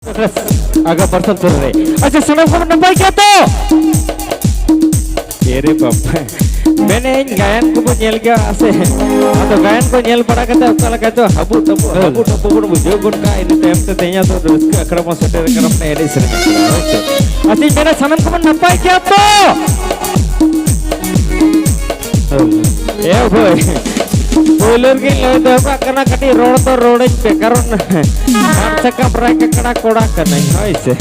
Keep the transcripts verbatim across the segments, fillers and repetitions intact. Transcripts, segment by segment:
ᱟᱜᱟ ᱯᱟᱨᱥᱟᱞ ᱛᱚᱨᱟ ᱨᱮ᱾ ᱟᱪᱪᱷᱟ, ᱥᱟᱱᱟᱢ ᱠᱚ ᱱᱟᱯᱟᱭ ᱜᱮᱭᱟ ᱛᱚ? ᱮᱨᱮ ᱵᱟᱯ, ᱢᱮᱱᱮᱫ ᱜᱟᱭᱟᱱ ᱠᱚᱵᱚ ᱧᱮᱞ ᱜᱮᱭᱟ ᱥᱮ? ᱟᱫᱚ ᱜᱟᱭᱟᱱ ᱠᱚ ᱧᱮᱞ ᱵᱟᱲᱟ ᱠᱟᱛᱮ ᱚᱠᱟ ᱞᱮᱠᱟ ᱪᱚ ᱦᱟᱹᱵᱩ ᱴᱟᱹᱵᱩ, ᱦᱟᱹᱵᱩ ᱴᱟᱹᱵᱩ ᱵᱚᱱ ᱵᱩᱡᱷᱟᱹᱣ ᱜᱚᱫ ᱠᱟᱜᱼᱟ᱾ ᱤᱱᱟᱹ ᱛᱟᱭᱚᱢ ᱛᱮ ᱛᱮᱦᱮᱧ ᱫᱚ ᱨᱟᱹᱥᱠᱟᱹ ᱟᱠᱷᱲᱟ ᱵᱚᱱ ᱥᱮᱴᱮᱨ ᱟᱠᱟᱱᱟ, ᱢᱟᱱᱮ ᱮᱱᱮᱡ ᱥᱮᱨᱮᱧ ᱟᱠᱷᱲᱟ, ᱦᱳᱭ ᱥᱮ? ᱟᱨ ᱛᱤᱧ ᱢᱮᱱᱟ, ᱥᱟᱱᱟᱢ ᱠᱚᱵᱚᱱ ᱱᱟᱯᱟᱭ ᱜᱮᱭᱟ ᱛᱚ? ᱮ ᱵᱷᱟᱹᱭ, ᱯᱳᱭᱞᱳ ᱨᱮᱜᱮᱧ ᱞᱟᱹᱭ ᱫᱚᱦᱚ ᱠᱟᱜ ᱠᱟᱱᱟ, ᱠᱟᱹᱴᱤᱡ ᱨᱚᱲ ᱫᱚ ᱨᱚᱲᱟᱹᱧ ᱯᱮ, ᱠᱟᱨᱚᱱ ᱢᱟᱱ ᱥᱟᱠᱟᱢ ᱨᱟᱭ ᱠᱟᱠᱲᱟ ᱠᱚᱲᱟ ᱠᱟᱹᱱᱟᱹᱧ, ᱦᱳᱭ ᱥᱮ᱾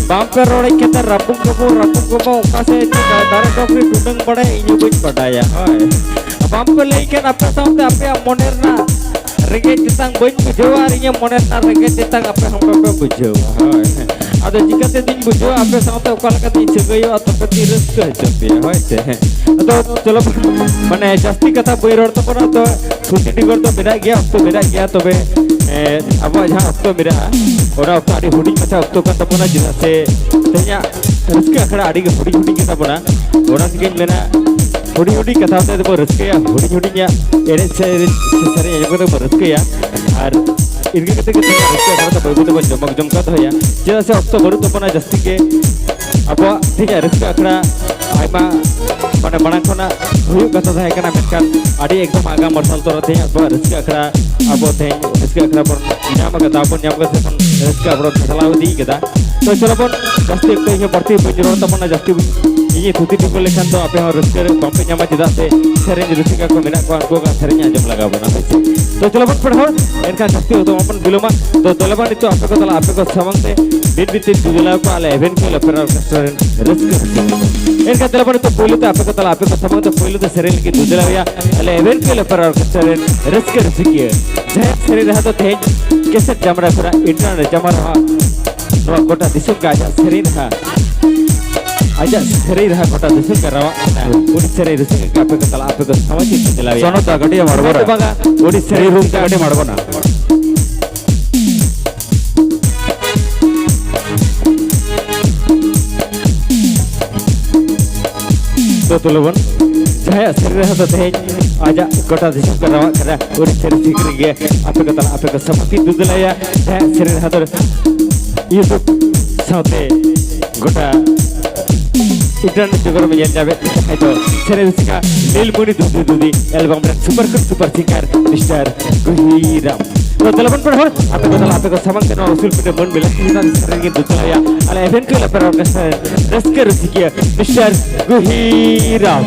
ᱵᱟᱝ ᱯᱮ ᱨᱚᱲᱟᱹᱧ ᱠᱷᱟᱱ ᱫᱚ ᱨᱟᱹᱯᱩᱫ ᱠᱚᱵᱚ, ᱨᱟᱹᱯᱩᱫ ᱠᱚᱵᱚ, ᱚᱠᱟ ᱥᱮᱫ ᱪᱚ ᱫᱟᱨᱮ ᱰᱚᱜᱽ ᱨᱮ ᱴᱩᱰᱟᱹᱝ ᱵᱟᱲᱟᱭᱟ, ᱤᱧ ᱦᱚᱸ ᱵᱟᱹᱧ ᱵᱟᱰᱟᱭᱟ, ᱦᱳᱭ᱾ ᱵᱟᱝ ᱯᱮ ᱞᱟᱹᱭ ᱠᱷᱟᱱ ᱟᱯᱮ ᱥᱟᱶᱛᱮ ᱟᱯᱮᱭᱟᱜ ᱢᱚᱱᱮ ᱨᱮᱱᱟᱜ ᱨᱮᱸᱜᱮᱡ ᱛᱮᱛᱟᱝ ᱵᱟᱹᱧ ᱵᱩᱡᱷᱟᱹᱣᱟ ᱟᱨ ᱤᱧᱟᱹᱜ ᱢᱚᱱᱮ ᱨᱮᱱᱟᱜ ᱨᱮᱸᱜᱮᱡ ᱛᱮᱛᱟᱝ ᱟᱯᱮ ᱦᱚᱸ ᱵᱟᱯᱮ ᱵᱩᱡᱷᱟᱹᱣᱟ, ᱦᱳᱭ᱾ ᱟᱫᱚ ᱪᱤᱠᱟᱹᱛᱮ ᱫᱤᱧ ᱵᱩᱡᱷᱟᱹᱣᱟ ᱟᱯᱮ ᱥᱟᱶᱛᱮ ᱚᱠᱟ ᱞᱮᱠᱟᱛᱤᱧ ᱥᱟᱹᱜᱟᱹᱭᱚᱜᱼᱟ, ᱛᱚᱵᱮ ᱛᱤᱧ ᱨᱟᱹᱥᱠᱟᱹ ᱦᱚᱪᱚ ᱯᱮᱭᱟ, ᱦᱳᱭ ᱥᱮ? ᱟᱫᱚ ᱪᱚᱞᱚ, ᱢᱟᱱᱮ ᱡᱟᱹᱥᱛᱤ ᱠᱟᱛᱷᱟ ᱵᱟᱹᱧ ᱨᱚᱲ ᱛᱟᱵᱚᱱᱟ, ᱛᱚ ᱛᱷᱩᱛᱤ ᱰᱤᱜᱚᱨ ᱫᱚ ᱢᱮᱱᱟᱜ ᱜᱮᱭᱟ, ᱚᱠᱛᱚ ᱢᱮᱱᱟᱜ ᱜᱮᱭᱟ, ᱛᱚᱵᱮ ᱮ, ᱟᱵᱚᱣᱟᱜ ᱡᱟᱦᱟᱸ ᱚᱠᱛᱚ ᱢᱮᱱᱟᱜᱼᱟ, ᱚᱱᱟ ᱚᱠᱛᱚ ᱟᱹᱰᱤ ᱦᱩᱰᱤᱧ ᱢᱟᱪᱷᱟ ᱚᱠᱛᱚ ᱠᱟᱱ ᱛᱟᱵᱚᱱᱟ, ᱪᱮᱫᱟᱜ ᱥᱮ ᱛᱮᱦᱮᱧᱟᱜ ᱨᱟᱹᱥᱠᱟᱹ ᱟᱠᱷᱲᱟ ᱟᱹᱰᱤ ᱜᱮ ᱦᱩᱰᱤᱧ ᱦᱩᱰᱤᱧ ᱜᱮᱛᱟ ᱵᱚᱱᱟ᱾ ᱚᱱᱟ ᱛᱮᱜᱮᱧ ᱢᱮᱱᱟ, ᱦᱩᱰᱤᱧ ᱦᱩᱰᱤᱧ ᱠᱟᱛᱷᱟ ᱛᱮ ᱵᱚ ᱨᱟᱹᱥᱠᱟᱹᱭᱟ, ᱦᱩᱰᱤᱧ ᱦᱩᱰᱤᱧᱟᱜ ᱮᱱᱮᱡ ᱥᱮᱨᱮᱧ, ᱥᱮᱨᱮᱧ ᱟᱸᱡᱚᱢ ᱠᱟᱛᱮ ᱵᱚ ᱨᱟᱹᱥᱠᱟᱹᱭᱟ᱾ ᱟᱨ ᱤᱱᱠᱟᱹ ᱠᱟᱛᱮ ᱜᱮ ᱛᱮᱦᱮᱧᱟᱜ ᱨᱟᱹᱥᱠᱟᱹ ᱟᱠᱷᱲᱟ ᱫᱚ ᱵᱟᱹᱭ ᱵᱟᱹᱭ ᱛᱮᱵᱚᱱ ᱡᱚᱢᱚᱠ ᱡᱚᱢᱠᱟᱣ ᱫᱚᱦᱚᱭᱟ᱾ ᱪᱮᱫᱟᱜ ᱥᱮ ᱚᱠᱛᱚ ᱵᱟᱹᱱᱩᱜ ᱛᱟᱵᱚᱱᱟ ᱡᱟᱹᱥᱛᱤ ᱜᱮ᱾ ᱟᱵᱚᱣᱟᱜ ᱛᱮᱦᱮᱧᱟᱜ ᱨᱟᱹᱥᱠᱟᱹ ᱟᱠᱷᱲᱟ ᱟᱭᱢᱟ, ᱢᱟᱱᱮ, ᱢᱟᱲᱟᱝ ᱠᱷᱚᱱᱟᱜ ᱦᱩᱭᱩᱜ ᱠᱟᱛᱷᱟ ᱛᱟᱦᱮᱸ ᱠᱟᱱᱟ, ᱢᱮᱱᱠᱷᱟᱱ ᱟᱹᱰᱤ ᱮᱠᱫᱚᱢ ᱟᱜᱟᱢ ᱢᱟᱨᱥᱟᱞ ᱛᱚᱨᱟ ᱛᱮᱦᱮᱧ ᱟᱵᱚᱣᱟᱜ ᱨᱟᱹᱥᱠᱟᱹ ᱟᱠᱷᱲᱟ, ᱟᱵᱚ ᱛᱮᱦᱮᱧ ᱨᱟᱹᱥᱠᱟᱹ ᱟᱠᱷᱲᱟ ᱵᱚᱱ ᱧᱟᱢ ᱟᱠᱟᱫᱟ, ᱵᱚᱱ ᱧᱟᱢ ᱠᱟᱛᱮ ᱵᱚᱱ ᱨᱟᱹᱥᱠᱟᱹ ᱟᱵᱚ ᱵᱚᱱ ᱪᱟᱞᱟᱣ ᱤᱫᱤ ᱠᱟᱫᱟ᱾ ᱛᱚ ᱪᱚᱞᱚ ᱵᱚᱱ ᱡᱟᱹᱥᱛᱤ ᱚᱠᱛᱚ ᱤᱧ ᱦᱚᱸ ᱵᱟᱹᱲᱛᱤ ᱵᱟᱹᱧ ᱨᱚᱲ ᱛᱟᱵᱚᱱᱟ, ᱡᱟᱹᱥᱛᱤ ᱤᱧᱤᱧ ᱛᱷᱩᱛᱤ ᱛᱤᱸᱜᱩ ᱞᱮᱠᱷᱟᱱ ᱫᱚ ᱟᱯᱮ ᱦᱚᱸ ᱨᱟᱹᱥᱠᱟᱹ ᱨᱮ ᱵᱟᱝᱯᱮ ᱧᱟᱢᱟ, ᱪᱮᱫᱟᱜ ᱥᱮ ᱥᱮᱨᱮᱧ ᱨᱩᱥᱤᱠᱟ ᱠᱚ ᱢᱮᱱᱟᱜ ᱠᱚᱣᱟ, ᱩᱱᱠᱩ ᱠᱚ ᱥᱮᱨᱮᱧ ᱟᱸᱡᱚᱢ ᱞᱟᱜᱟᱣ ᱵᱚᱱᱟ, ᱦᱳᱭ ᱥᱮ? ᱛᱚ ᱪᱚᱞᱚ ᱵᱚᱱ ᱯᱮᱲᱟ ᱦᱚᱲ, ᱮᱱᱠᱷᱟᱱ ᱡᱟᱹᱥᱛᱤ ᱚᱠᱛᱚ ᱵᱟᱵᱚᱱ ᱵᱤᱞᱚᱢᱟ᱾ ᱛᱚ ᱫᱮᱞᱟ ᱵᱚᱱ ᱱᱤᱛᱚᱜ ᱟᱯᱮ ᱠᱚ ᱛᱟᱞᱟ, ᱟᱯᱮ ᱠᱚ ᱥᱟᱢᱟᱝ ᱛᱮ ᱵᱤᱱ ᱵᱤᱱ ᱛᱮ ᱫᱩᱫᱩᱞᱟᱣ ᱠᱚ ᱟᱞᱮ ᱮᱵᱷᱮᱱ ᱠᱚ ᱞᱮᱯᱷᱮᱨ ᱚᱨᱠᱮᱥᱴᱨᱟ ᱨᱮᱱ ᱨᱟᱹᱥᱠᱟᱹ ᱦᱚᱪᱚ ᱠᱚᱣᱟ᱾ ᱮᱱᱠᱷᱟᱱ ᱫᱮᱞᱟ ᱵᱚᱱ ᱱᱤᱛᱚᱜ ᱯᱳᱭᱞᱳ ᱛᱮ ᱟᱯᱮ ᱠᱚ ᱛᱟᱞᱟ, ᱟᱯᱮ ᱠᱚ ᱥᱟᱢᱟᱝ ᱛᱮ ᱯᱳᱭᱞᱳ ᱛᱮ ᱥᱮᱨᱮᱧ ᱞᱟᱹᱜᱤᱫ ᱫᱩᱫᱩᱞᱟᱣ ᱮᱭᱟ ᱟᱞᱮ ᱮᱵᱷᱮᱱ ᱠᱚ ᱞᱮᱯᱷᱮᱨ ᱚᱨᱠᱮᱥᱴᱨᱟ ᱨᱮᱱ ᱨᱟᱹᱥᱠᱟᱹ ᱨᱩᱥᱤᱠᱤᱭᱟᱹ᱾ ᱡᱟᱦᱟᱸᱭ ᱥᱮᱨᱮᱧ ᱨᱟᱦᱟ ᱫᱚ ᱛᱮᱦᱮᱧ ᱠᱮᱥᱮᱴ ᱡᱟᱢᱨᱟ ᱠᱷᱚᱱᱟᱜ ᱤᱱᱴᱟᱨᱱᱮᱴ ᱡᱟᱢᱨᱟ ᱨᱟᱦᱟ ᱱᱚᱣᱟ ᱜᱚᱴᱟ ᱫᱤᱥᱚᱢ ᱜᱮ ᱟᱡᱟᱜ ᱥᱮᱨᱮᱧ ᱨᱟᱦᱟ, ᱟᱡᱟᱜ ᱥᱮᱨᱮᱧ ᱨᱟᱦᱟ ᱜᱚᱴᱟ ᱫᱤᱥᱚᱢ ᱜᱮ ᱨᱟᱣᱟᱜ ᱠᱟᱱᱟ᱾ ᱩᱱᱤ ᱥᱮᱨᱮᱧ ᱨᱩᱥᱤᱠᱤᱭᱟᱹ ᱟᱯᱮ ᱠᱚ ᱛᱟᱞᱟ, ᱟᱯᱮ ᱠᱚ ᱥᱟᱢᱟᱝ ᱛᱮ ᱫᱩᱫᱩᱞᱟᱣ ᱮᱭᱟ᱾ ᱥᱚᱱᱚᱛ ᱫᱚ ᱠᱟᱹᱴᱤᱡ ᱮᱢ ᱟᱬᱜᱚ ᱫᱚ ᱨᱟ᱾ ᱵᱟᱝᱟ, ᱩᱱᱤ ᱥᱮᱨᱮᱧ ᱨᱩᱢ ᱛᱮ ᱠᱟᱹᱴᱤᱡ ᱮᱢ ᱟᱬᱜᱚᱱᱟ᱾ ᱛᱚ ᱛᱩᱞᱟᱹᱵᱚᱱ, ᱡᱟᱦᱟᱸᱭᱟᱜ ᱥᱮᱨᱮᱧ ᱨᱟᱦᱟ ᱫᱚ ᱛᱮᱦᱮᱧ ᱟᱡᱟᱜ ᱜᱚᱴᱟ ᱫᱤᱥᱚᱢ ᱠᱚ ᱨᱟᱣᱟᱜ ᱠᱟᱱᱟ, ᱩᱱᱤ ᱥᱮᱨᱮᱧ ᱥᱤᱠᱨᱤ ᱜᱮ ᱟᱯᱮ ᱠᱚ ᱛᱟᱞᱟ, ᱟᱯᱮ ᱠᱚ ᱥᱟᱢᱟᱝ ᱛᱮ ᱫᱩᱫᱩᱞᱟᱭᱟ᱾ ᱡᱟᱦᱟᱸᱭᱟᱜ ᱥᱮᱨᱮᱧ ᱨᱟᱦᱟ ᱫᱚ YouTube ᱥᱟᱶᱛᱮ ᱜᱚᱴᱟ internet ᱡᱚᱜᱚᱨ ᱨᱮ ᱧᱮᱞ ᱧᱟᱢᱮᱫ ᱠᱷᱟᱡ ᱫᱚ ᱥᱮᱨᱮᱧ ᱨᱩᱥᱤᱠᱟ ᱞᱤᱞᱢᱩᱱᱤ ᱫᱩᱫᱤ ᱫᱩᱫᱤ ᱮᱞᱵᱟᱢ ᱨᱮᱱ super ᱠᱷᱚᱱ super singer ᱢᱤᱥᱴᱟᱨ ᱜᱩᱦᱤᱨᱟᱢ᱾ ᱛᱚ ᱫᱮᱞᱟ ᱵᱚᱱ ᱯᱮᱲᱟ ᱦᱚᱲ, ᱟᱯᱮ ᱠᱚ ᱫᱮᱞᱟ, ᱟᱯᱮ ᱠᱚ ᱥᱟᱢᱟᱝ ᱛᱮ ᱱᱚᱣᱟ ᱩᱥᱩᱞ ᱯᱤᱸᱰᱟᱹ ᱢᱟᱹᱱ ᱢᱮᱞᱟ ᱠᱷᱤᱡᱩᱨ ᱥᱮᱨᱮᱧ ᱜᱮ ᱫᱩᱛᱟᱹᱭᱟ᱾ ᱟᱞᱮ ᱮᱵᱷᱮᱱ ᱠᱚ ᱞᱮᱯᱮ ᱨᱚᱲ ᱠᱟᱱᱟ ᱨᱟᱹᱥᱠᱟᱹ ᱨᱩᱥᱤᱠᱤᱭᱟᱹ ᱢᱤᱥᱴᱟᱨ ᱜᱩᱦᱤᱨᱟᱢ᱾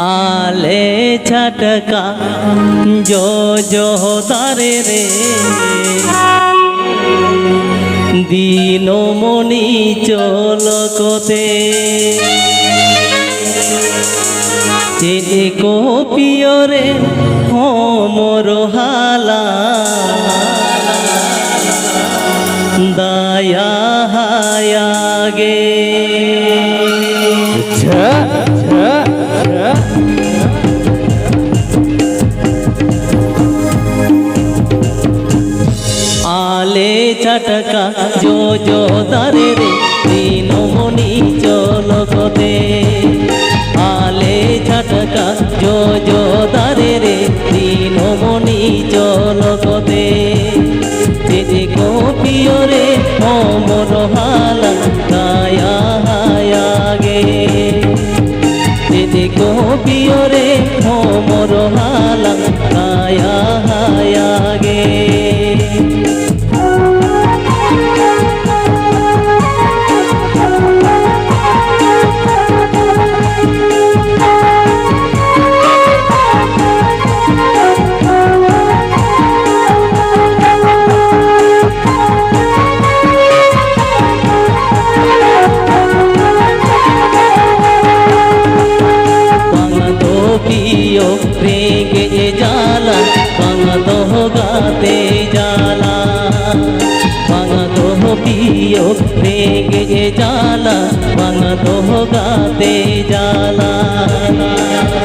ᱟᱞᱮ ᱪᱷᱟᱴᱠᱟ ᱡᱚᱡᱚ ᱫᱟᱨᱮ ᱨᱮ ᱫᱤᱱᱚᱢᱚᱱᱤ ᱪᱚᱞᱚᱠᱚᱛᱮ ᱪᱮᱫ ᱠᱚ ᱯᱤᱭᱚᱨᱮ ᱦᱚᱢᱚᱨ ᱦᱟᱞᱟ ᱫᱟᱭᱟ ᱦᱟᱭᱟ ᱜᱮ᱾ ᱡᱷᱟᱹ, ᱡᱷᱟᱹ, ᱡᱷᱟᱹ᱾ ᱟᱞᱮ ᱪᱷᱟᱴᱠᱟ ᱡᱚᱡᱚ ᱫᱟᱨᱮ ᱨᱮ ᱫᱤᱱᱚᱢᱚᱱᱤ ᱪᱚᱞᱚᱠᱚᱛᱮ, ᱟᱞᱮ ᱪᱷᱟᱴᱠᱟ ᱡᱚᱡᱚ ᱫᱟᱨᱮ ᱨᱮ ᱫᱤᱱᱚᱢᱚᱱᱤ ᱪᱚᱞᱚᱠᱚᱛᱮ, ᱪᱮᱫ ᱠᱚ ᱯᱤᱭᱚᱨᱮ ᱦᱚᱢᱚᱨ ᱦᱟᱞᱟ ᱫᱟᱭᱟ ᱦᱟᱭᱟ ᱜᱮ᱾ ᱪᱮᱫ ᱠᱚ ᱯᱤᱭᱚᱨᱮ ᱦᱚᱢᱚᱨ ᱦᱟᱞᱟ ᱫᱟᱭᱟ ᱦᱟᱭᱟ ᱜᱮ᱾ ᱵᱟᱝ ᱫᱚ ᱯᱤᱭᱳ ᱨᱮᱸᱜᱮᱡ ᱡᱟᱞᱟ, ᱵᱟᱝ ᱫᱚ ᱜᱟᱛᱮ ᱡᱟᱞᱟ, ᱵᱟᱝ ᱫᱚ ᱯᱤᱭᱳ ᱨᱮᱸᱜᱮᱡ ᱡᱟᱞᱟ, ᱵᱟᱝ ᱫᱚ ᱜᱟᱛᱮ ᱡᱟᱞᱟ᱾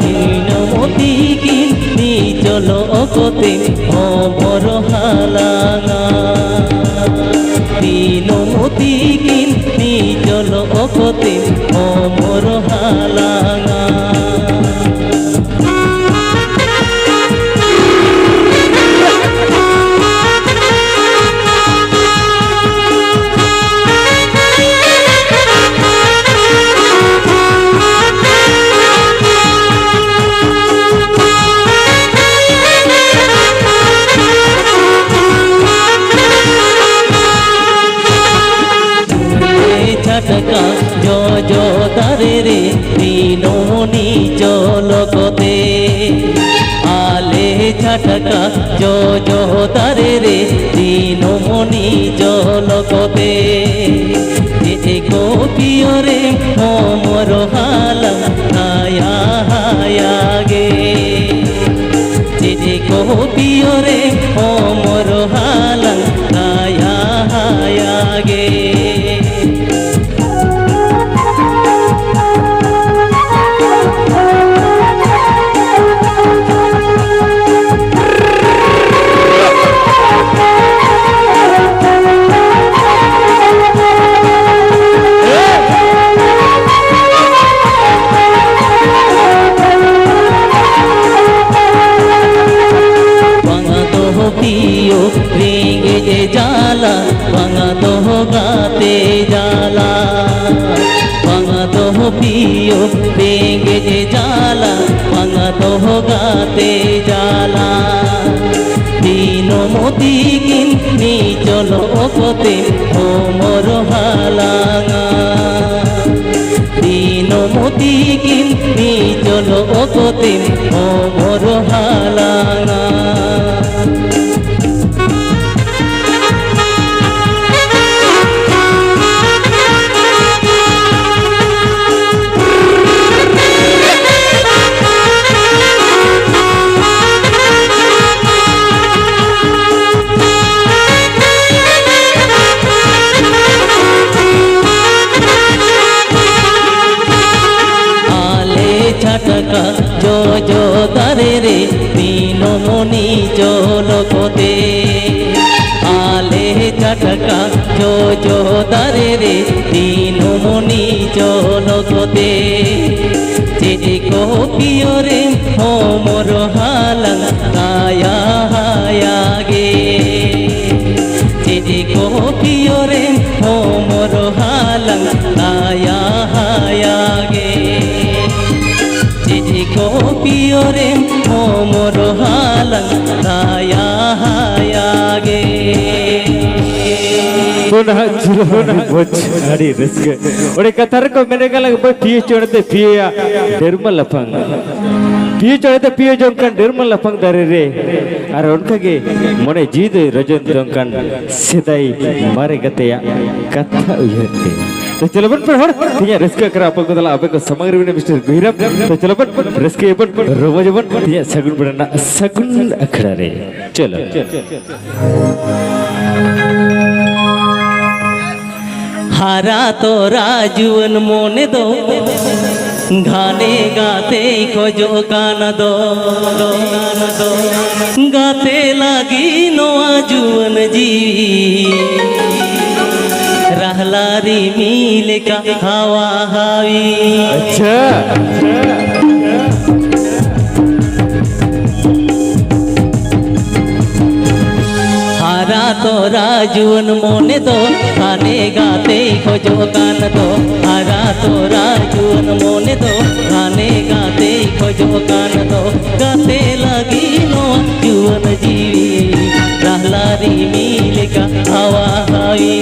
ᱫᱤᱱᱚᱢ ᱛᱤᱠᱤᱱ ᱱᱤᱪᱚᱞᱚᱜ ᱠᱚᱛᱮ ᱦᱚᱵᱚᱨ ᱦᱟᱞᱟᱝᱟ᱾ ᱫᱤᱱᱚᱢ ᱛᱤᱠᱤᱱ ᱱᱤᱪᱚᱞᱚᱜ ᱠᱚᱛᱮ ᱦᱚᱵᱚᱨ ᱯᱤᱭᱳ ᱨᱮᱸᱜᱮᱡ ᱡᱟᱞᱟ, ᱵᱟᱝᱟ ᱫᱚᱦᱚ ᱜᱟᱛᱮ ᱡᱟᱞᱟ᱾ ᱫᱤᱱᱚᱢ ᱛᱤᱠᱤᱱ ᱢᱤᱪᱚᱞᱚᱜ ᱠᱚᱛᱮ ᱦᱚᱢᱚᱨ ᱦᱟᱞᱟᱝᱟ᱾ ᱫᱤᱱᱚᱢ ᱛᱤᱠᱤᱱ ᱢᱤᱪᱚᱞᱚᱜ ᱠᱚᱛᱮ ᱦᱚᱢᱚᱨ ᱦᱟᱞᱟᱝᱟ᱾ ᱟᱞᱮ ᱪᱷᱟᱴᱠᱟ ᱡᱚᱡᱚ ᱫᱟᱨᱮ ᱨᱮ ᱫᱤᱱᱚᱢ ᱱᱤᱪᱚᱞ ᱠᱚᱛᱮ᱾ ᱟᱞᱮ ᱪᱷᱟᱴᱠᱟ ᱡᱚᱡᱚ ᱫᱟᱨᱮ ᱨᱮ ᱫᱤᱱᱚᱢ ᱱᱤᱪᱚᱞ ᱠᱚᱛᱮ᱾ ᱪᱮᱫ ᱠᱚ ᱯᱤᱭᱳᱨᱮᱢ ᱦᱚᱢᱚᱨ ᱦᱟᱞᱟᱝ ᱠᱟᱭᱟ ᱦᱟᱭᱟ ᱜᱮ? ᱪᱮᱫ ᱠᱚ ᱯᱤᱭᱳᱨᱮᱢ ᱦᱚᱢᱚᱨ ᱦᱟᱞᱟᱝ ᱠᱟᱭᱟ ᱦᱟᱭᱟ ᱜᱮ? ᱪᱮᱫ ᱠᱚ ᱯᱤᱭᱳᱨᱮᱢ ᱦᱚᱢᱚᱨ ᱦᱟᱞᱟᱝ ᱠᱟᱭᱟ ᱦᱟᱭᱟ ᱜᱮ? ᱛᱚ ᱱᱟᱦᱟᱜ ᱪᱤᱨᱚ ᱟᱹᱰᱤ ᱢᱚᱡᱽ, ᱟᱹᱰᱤ ᱨᱟᱹᱥᱠᱟᱹ᱾ ᱚᱸᱰᱮ ᱠᱟᱛᱷᱟ ᱨᱮᱠᱚ ᱢᱮᱱᱮᱫ ᱠᱟᱱᱟ, ᱵᱟᱹᱭ ᱯᱤᱭᱳ ᱪᱚᱬᱮ ᱛᱮ ᱯᱤᱭᱳᱭᱟ ᱰᱮᱨᱢᱟ ᱞᱟᱯᱷᱟᱝ᱾ ᱯᱤᱭᱳ ᱪᱚᱬᱮ ᱛᱮ ᱯᱤᱭᱳ ᱡᱚᱝ ᱠᱟᱱ ᱰᱮᱨᱢᱟ ᱞᱟᱯᱷᱟᱝ ᱫᱟᱨᱮ ᱨᱮ᱾ ᱟᱨ ᱚᱱᱠᱟᱜᱮ ᱢᱚᱱᱮ ᱡᱤᱣᱤ ᱫᱚᱭ ᱨᱚᱡᱚᱱ ᱡᱚᱝ ᱠᱟᱱ ᱥᱮᱫᱟᱭ ᱢᱟᱨᱮ ᱜᱟᱛᱮᱭᱟᱜ ᱠᱟᱛᱷᱟ ᱩᱭᱦᱟᱹᱨ ᱛᱮ᱾ ᱛᱚ ᱪᱚᱞᱚ ᱵᱚᱱ ᱯᱮ ᱦᱚᱲ, ᱛᱮᱦᱮᱧᱟᱜ ᱨᱟᱹᱥᱠᱟᱹ ᱟᱠᱷᱲᱟ ᱟᱯᱮ ᱠᱚ ᱛᱟᱞᱟ ᱟᱯᱮ ᱠᱚ ᱥᱟᱢᱟᱝ ᱨᱮ ᱢᱮᱱᱟᱜᱼᱟ ᱢᱤᱥᱴᱟᱨ ᱜᱩᱦᱤᱨᱟᱢ᱾ ᱛᱚ ᱪᱚᱞᱚ ᱵᱚᱱ ᱨᱟᱹᱥᱠᱟᱹᱭᱟᱵᱚᱱ, ᱨᱚᱢᱚᱡᱟᱵᱚᱱ ᱛᱮᱦᱮᱧᱟᱜ ᱥᱟᱹᱜᱩᱱ ᱵᱮᱲᱟ ᱨᱮᱱᱟᱜ ᱥᱟᱹᱜᱩᱱ ᱟᱠᱷᱲᱟ ᱨᱮ᱾ ᱪᱚᱞᱚ᱾ ᱦᱟᱨᱟ ᱛᱚᱨᱟ ᱡᱩᱣᱟᱹᱱ ᱢᱚᱱᱮ ᱫᱚ ᱜᱷᱟᱱᱮ ᱜᱟᱛᱮᱭ ᱠᱷᱚᱡᱚᱜ ᱠᱟᱱ ᱫᱚ᱾ ᱜᱟᱛᱮ ᱞᱟᱹᱜᱤᱫ ᱱᱚᱣᱟ ᱡᱩᱣᱟᱹᱱ ᱡᱤᱣᱤ ᱨᱟᱦᱞᱟ ᱨᱤᱢᱤᱞ ᱞᱮᱠᱟ ᱦᱟᱣᱟ ᱦᱟᱣᱤ᱾ ᱟᱪᱪᱷᱟ᱾ ᱦᱟᱨᱟ ᱛᱚᱨᱟ ᱡᱩᱣᱟᱹᱱ ᱢᱚᱱᱮ ᱫᱚ ᱦᱟᱱᱮ ᱜᱟᱛᱮᱭ ᱠᱷᱚᱡᱚᱜ ᱠᱟᱱ ᱫᱚ, ᱦᱟᱨᱟ ᱛᱚᱨᱟ ᱡᱩᱣᱟᱹᱱ ᱢᱚᱱᱮ ᱫᱚ ᱦᱟᱱᱮ ᱜᱟᱛᱮᱭ ᱠᱷᱚᱡᱚᱜ ᱠᱟᱱ ᱫᱚ, ᱜᱟᱛᱮ ᱞᱟᱹᱜᱤᱫ ᱱᱚᱣᱟ ᱡᱩᱣᱟᱹᱱ ᱡᱤᱣᱤ ᱨᱟᱦᱞᱟ ᱨᱤᱢᱤᱞ ᱞᱮᱠᱟ ᱦᱟᱣᱟ ᱦᱟᱣᱤ,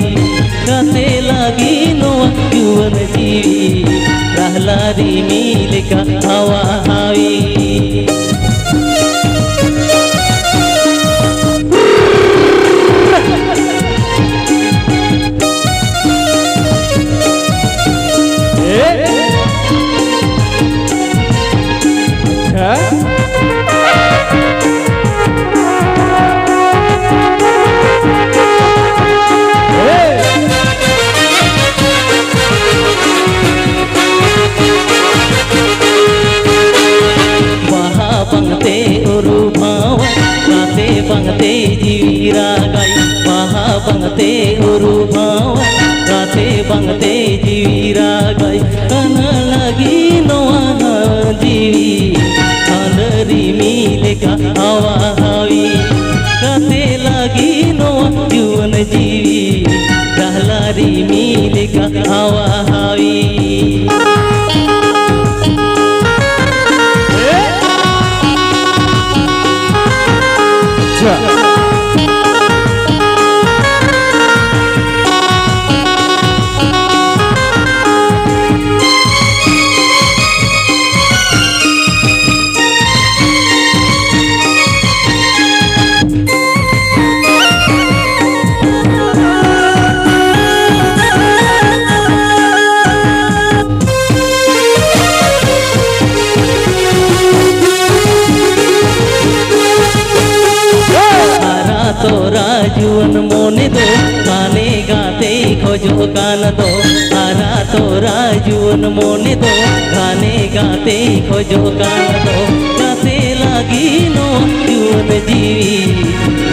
ᱜᱟᱛᱮ ᱞᱟᱹᱜᱤᱫ ᱱᱚᱣᱟ ᱡᱩᱣᱟᱹᱱ ᱡᱤᱣᱤ ᱨᱟᱦᱞᱟ ᱨᱤᱢᱤᱞ ᱞᱮᱠᱟ ᱦᱟᱣᱟ ᱦᱟᱣᱤ᱾ ᱵᱟᱦᱟ ᱵᱟᱝᱛᱮ ᱩᱨᱩ ᱵᱷᱟᱶᱟᱭ, ᱜᱟᱛᱮ ᱵᱟᱝᱛᱮ ᱡᱤᱣᱤ ᱨᱟᱜᱟᱭ᱾ ᱵᱟᱦᱟ ᱵᱟᱝᱛᱮ ᱩᱨᱩ ᱵᱷᱟᱶᱟᱭ, ᱜᱟᱛᱮ ᱵᱟᱝᱛᱮ ᱡᱤᱣᱤ ᱨᱟᱜᱟᱭ᱾ ᱠᱟᱱᱟ ᱞᱟᱹᱜᱤᱫ ᱱᱚᱣᱟ ᱡᱤᱣᱤ ᱦᱟᱱ ᱨᱤᱢᱤᱞ ᱞᱮᱠᱟ ᱦᱟᱣᱟ ᱦᱟᱣᱤ᱾ ᱜᱟᱛᱮ ᱞᱟᱹᱜᱤᱫ ᱱᱚᱣᱟ ᱡᱩᱣᱟᱹᱱ ᱡᱤᱣᱤ ᱨᱟᱦᱞᱟ ᱨᱤᱢᱤᱞ ᱞᱮᱠᱟ ᱦᱟᱣᱟ ᱦᱟᱣᱤ᱾ ᱦᱟᱨᱟ ᱛᱚᱨᱟ ᱡᱩᱣᱟᱹᱱ ᱢᱚᱱᱮ ᱫᱚ ᱦᱟᱱᱮ ᱜᱟᱛᱮᱭ ᱠᱷᱚᱡᱚᱜ ᱠᱟᱱ ᱫᱚ, ᱦᱟᱨᱟ ᱛᱚᱨᱟ ᱡᱩᱣᱟᱹᱱ ᱢᱚᱱᱮ ᱫᱚ ᱦᱟᱱᱮ ᱜᱟᱛᱮᱭ ᱠᱷᱚᱡᱚᱜ ᱠᱟᱱ ᱫᱚ, ᱜᱟᱛᱮ ᱞᱟᱹᱜᱤᱫ ᱱᱚᱣᱟ ᱡᱩᱣᱟᱹᱱ ᱡᱤᱣᱤ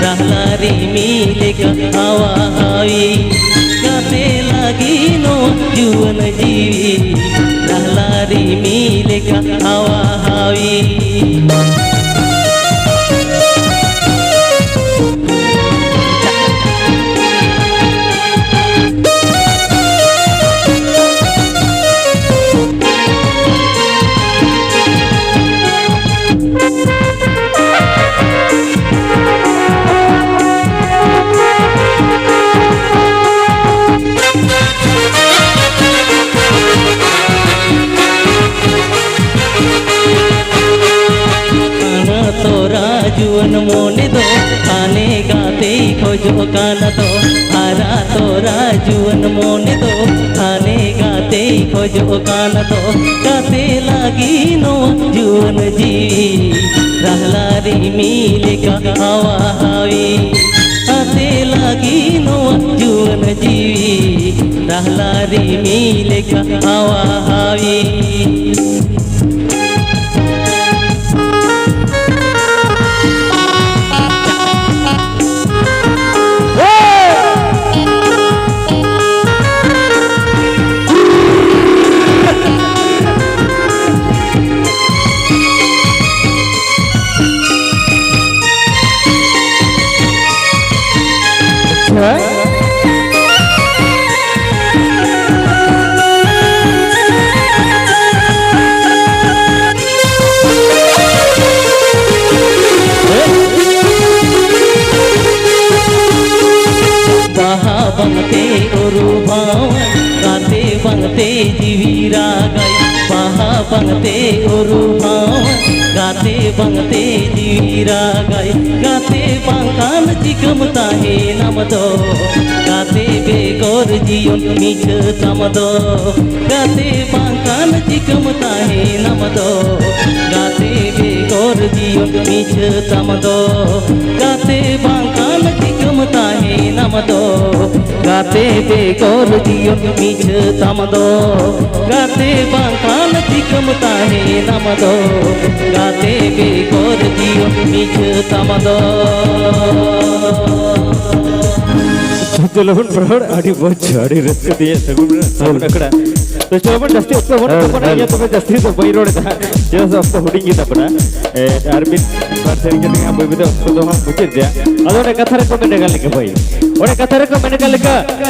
ᱨᱟᱦᱞᱟ ᱨᱤᱢᱤᱞ ᱞᱮᱠᱟ ᱦᱟᱣᱟ ᱦᱟᱣᱤ᱾ ᱜᱟᱛᱮ ᱞᱟᱹᱜᱤᱫ ᱱᱚᱣᱟ ᱡᱩᱣᱟᱹᱱ ᱡᱤᱣᱤ ᱨᱟᱦᱞᱟ ᱨᱤᱢᱤᱞ ᱞᱮᱠᱟ ᱦᱟᱣᱟ ᱦᱟᱣᱤ᱾ ᱢᱚᱱᱮ ᱫᱚ ᱦᱟᱱᱮ ᱜᱟᱛᱮᱭ ᱠᱷᱚᱡᱚᱜ ᱠᱟᱱ ᱫᱚ, ᱦᱟᱨᱟ ᱛᱚᱨᱟ ᱡᱩᱣᱟᱹᱱ ᱢᱚᱱᱮ ᱫᱚ ᱦᱟᱱᱮ ᱜᱟᱛᱮᱭ ᱠᱷᱚᱡᱚᱜ ᱠᱟᱱ ᱫᱚ᱾ ᱜᱟᱛᱮ ᱞᱟᱹᱜᱤᱫ ᱱᱚᱣᱟ ᱡᱩᱣᱟᱹᱱ ᱡᱤᱣᱤ ᱨᱟᱦᱞᱟ ᱨᱤᱢᱤᱞ ᱞᱮᱠᱟ ᱦᱟᱣᱟ ᱦᱟᱣᱤ᱾ ᱜᱟᱛᱮ ᱞᱟᱹᱜᱤᱫ ᱱᱚᱣᱟ ᱡᱩᱣᱟᱹᱱ ᱡᱤᱣᱤ ᱨᱟᱦᱞᱟ ᱨᱤᱢᱤᱞ ᱞᱮᱠᱟ ᱦᱟᱣᱟ ᱦᱟᱣᱤ᱾ ᱵᱟᱦᱟ ᱵᱟᱝᱛᱮ ᱩᱨᱩ ᱵᱟᱝ, ᱜᱟᱛᱮ ᱵᱟᱝᱛᱮ ᱡᱤᱣᱤ ᱨᱟᱜᱟᱭ᱾ ᱵᱟᱦᱟ ᱵᱟᱝᱛᱮ ᱩᱨᱩ ᱵᱟᱝ, ᱜᱟᱛᱮ ᱵᱟᱝᱛᱮ ᱡᱤᱣᱤ ᱨᱟᱜᱟᱭ᱾ ᱜᱟᱛᱮ ᱵᱟᱝᱠᱷᱟᱱ ᱪᱤᱠᱟᱹᱢ ᱛᱟᱦᱮᱱᱟᱢ ᱫᱚ, ᱜᱟᱛᱮ ᱵᱮᱜᱚᱨ ᱡᱤᱭᱚᱱ ᱢᱤᱪᱷᱟᱹ ᱛᱟᱢ ᱫᱚ᱾ ᱜᱟᱛᱮ ᱵᱟᱝᱠᱷᱟᱱ ᱪᱤᱠᱟᱹᱢ ᱛᱟᱦᱮᱱᱟᱢ ᱫᱚ, ᱜᱟᱛᱮ ᱵᱮᱜᱚᱨ ᱡᱤᱭᱚᱱ ᱢᱤᱪᱷᱟᱹ ᱛᱟᱢ ᱫᱚ᱾ ᱜᱟᱛᱮ ᱵᱟᱝᱠᱷᱟᱱ ᱪᱤᱠᱟᱹᱢ ᱛᱟᱦᱮᱱᱟᱢ ᱫᱚ, ᱜᱟᱛᱮ ᱵᱮᱜᱚᱨ ᱡᱤᱭᱚᱱ ᱢᱤᱪᱷᱟᱹ ᱛᱟᱢ ᱫᱚ᱾ ᱜᱟᱛᱮ ᱵᱟᱝᱠᱷᱟᱱ ᱪᱤᱠᱟᱹᱢ ᱛᱟᱦᱮᱱᱟᱢ ᱫᱚ, ᱜᱟᱛᱮ ᱵᱮᱜᱚᱨ ᱡᱤᱭᱚᱱ ᱢᱤᱪᱷᱟᱹ ᱛᱟᱢ ᱫᱚ᱾ ᱡᱚᱛᱚ ᱞᱚᱜᱚᱱ ᱨᱚᱲ, ᱟᱹᱰᱤ ᱢᱚᱡᱽ, ᱟᱹᱰᱤ ᱨᱟᱹᱥᱠᱟᱹ ᱛᱮ ᱥᱟᱹᱜᱩᱱ, ᱥᱟᱹᱜᱩᱱ ᱟᱠᱷᱲᱟ᱾ ᱛᱚ ᱪᱚᱞᱚ ᱵᱚᱱ ᱡᱟᱹᱥᱛᱤ ᱚᱠᱛᱚ ᱵᱚᱱ ᱦᱮᱸ, ᱛᱟᱵᱚᱱᱟ, ᱦᱮᱸ᱾ ᱤᱧ ᱛᱚᱵᱮ ᱡᱟᱹᱥᱛᱤ ᱫᱚ ᱵᱟᱹᱧ ᱨᱚᱲ ᱮᱫᱟ, ᱪᱮᱫᱟᱜ ᱥᱮ ᱚᱠᱛᱚ ᱦᱩᱰᱤᱧ ᱜᱮ ᱛᱟᱵᱚᱱᱟ᱾ ᱮ, ᱟᱨ ᱢᱤᱫ ᱵᱟᱨ ᱥᱮᱨᱮᱧ ᱠᱟᱛᱮ ᱜᱮ ᱦᱟᱸᱜ ᱵᱟᱹᱭ ᱵᱟᱹᱭ ᱛᱮ ᱚᱠᱛᱚ ᱫᱚ ᱦᱟᱸᱜ ᱢᱩᱪᱟᱹᱫ ᱜᱮᱭᱟ᱾ ᱟᱫᱚ ᱚᱱᱮ ᱠᱟᱛᱷᱟ ᱨᱮᱠᱚ ᱢᱮᱱ ᱟᱠᱟᱫ ᱞᱮᱠᱟ ᱵᱷᱟᱹᱭ, ᱚᱱᱮ ᱠᱟᱛᱷᱟ ᱨᱮᱠᱚ ᱢᱮᱱ ᱟᱠᱟᱫ ᱞᱮᱠᱟ,